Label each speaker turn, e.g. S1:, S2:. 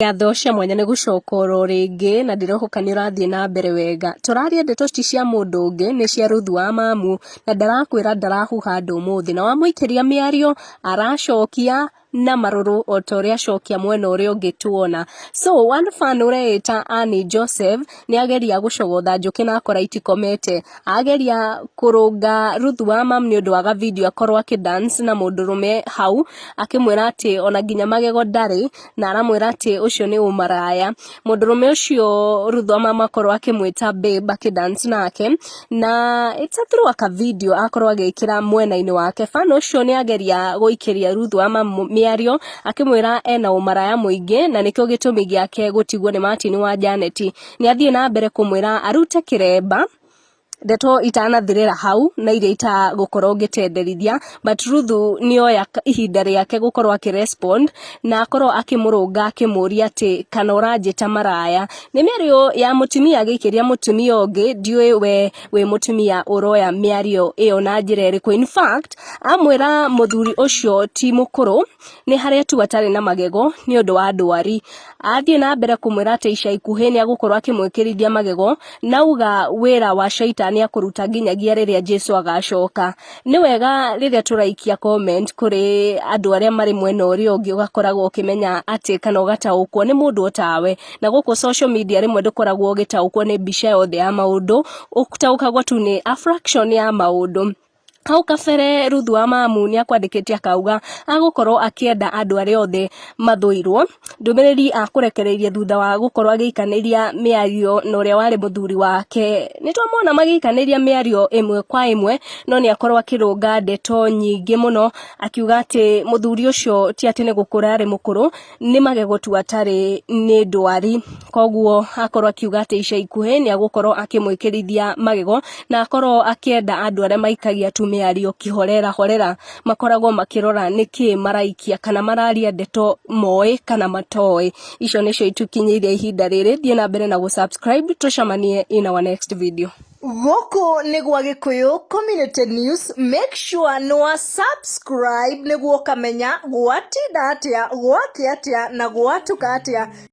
S1: Ngatho cia mwanya nĩ gũcoka oro rĩngĩ na ndĩrehoka nĩ ũrathiĩ na mbere wega. Tũraria ndeto ti cia mũndũ ũngĩ nĩ cia Ruth wa Mamu na ndarakwĩra ndarahuha andũ ũmũthĩ na wamũikĩria mĩario aracokia na marũrũ o ta ũrĩa acokia mwena ũrĩa ũngĩ tuona. So one fan ũreĩta Annie Joseph nĩ ageria gũcogotha njũkĩ na akora itikomete. Ageria kũrũnga Ruth wa Mamu nĩ ũndũ wa ga video akorwo akĩ dance na mũndũrũme hau akĩmwĩra atĩ ona nginya magego ndarĩ na aramwĩra atĩ ũcio nĩ ũmaraya. Mũndũrũme ũcio Ruth wa Mamu akorwo akĩmwĩta babe akĩ dance nake na it's a through aka video akorwo agĩkĩra mwena-inĩ wake. Fan ũcio nĩ ageria gũikĩria Ruth wa Mamu mĩario akĩmwĩra ena ũmaraya mũingĩ na nĩkĩo gĩtũmi gĩake gũtigwo nĩ Martin wa Janet. Nĩ athiĩ na mbere kũmwĩra arute kĩremba ndeto itanathirĩra hau na iria itagũkorwo ngĩtenderithia, but Ruth nĩoya ihinda rĩake gũkorwo akĩ respond na akorwo akĩmũrũnga akĩmũria atĩ kana ũranjĩta maraya. Nĩ mĩario ya mũtumia agĩikĩria mũtumia ũngĩ, ndiũĩ we wĩ mũtumia ũroya mĩario ĩyo na njĩra ĩrĩkũ. In fact amwĩra mũthuri ũcio ti mũkũrũ nĩ harĩa tu atarĩ na magego nĩ ũndũ wa ndwari. Athiĩ na mbere kũmwĩra atĩ ica ikuhĩ nĩ agũkorwo akĩmwĩkĩrithia magego na auga wĩra wa caitani akũruta nginyagia rĩrĩa Jesu agacoka. Nĩ wega rĩrĩa tũraikia comment kũrĩ andũ arĩa marĩ mwena ũrĩa ũngĩ ũgakoragwo ũkĩmenya atĩ kana ũgataũkwo nĩ mũndũ o tawe. Na gũkũ social media rĩmwe ndũkoragwo ũgĩtaũkwo nĩ mbica yothe ya maũndũ, ũtaũkagwo tu nĩ a fraction ya maũndũ. Hau kabere Ruth wa Mamu nĩ akwandĩkĩte akauga agũkorwo akĩenda andũ arĩa othe mathũirwo. Ndũmĩrĩri akũrekereirie thutha wa gũkorwo agĩikanĩria mĩario na ũrĩa warĩ mũthuri wake. Nĩ twamona magĩikanĩria mĩario ĩmwe kwa ĩmwe no nĩ akorwo akĩrũnga ndeto nyingĩ mũno akiuga atĩ mũthuri ũcio ti atĩ nĩ gũkũra arĩ mũkũrũ, nĩ magego tu atarĩ nĩ ndwari. Koguo akorwo akiuga atĩ ica ikuhĩ nĩ agũkorwo akĩmwĩkĩrithia magego na akorwo akĩenda andũ arĩa maikagia tu mĩario kĩhorera horera makoragwo makĩrora nĩkĩ maraikia kana mararia ndeto moĩ kana matoĩ. Icio nĩcio itukinyĩirie ihinda rĩrĩ, thiĩ na mbere na gũ subscribe tũcemanie in our next video.
S2: Gũkũ nĩ gwa Gĩkũyũ Community News, make sure nĩ wa subscribe nĩguo ũkamenya gwatinda atĩa, gwakĩa atĩa na gwatuka atĩa.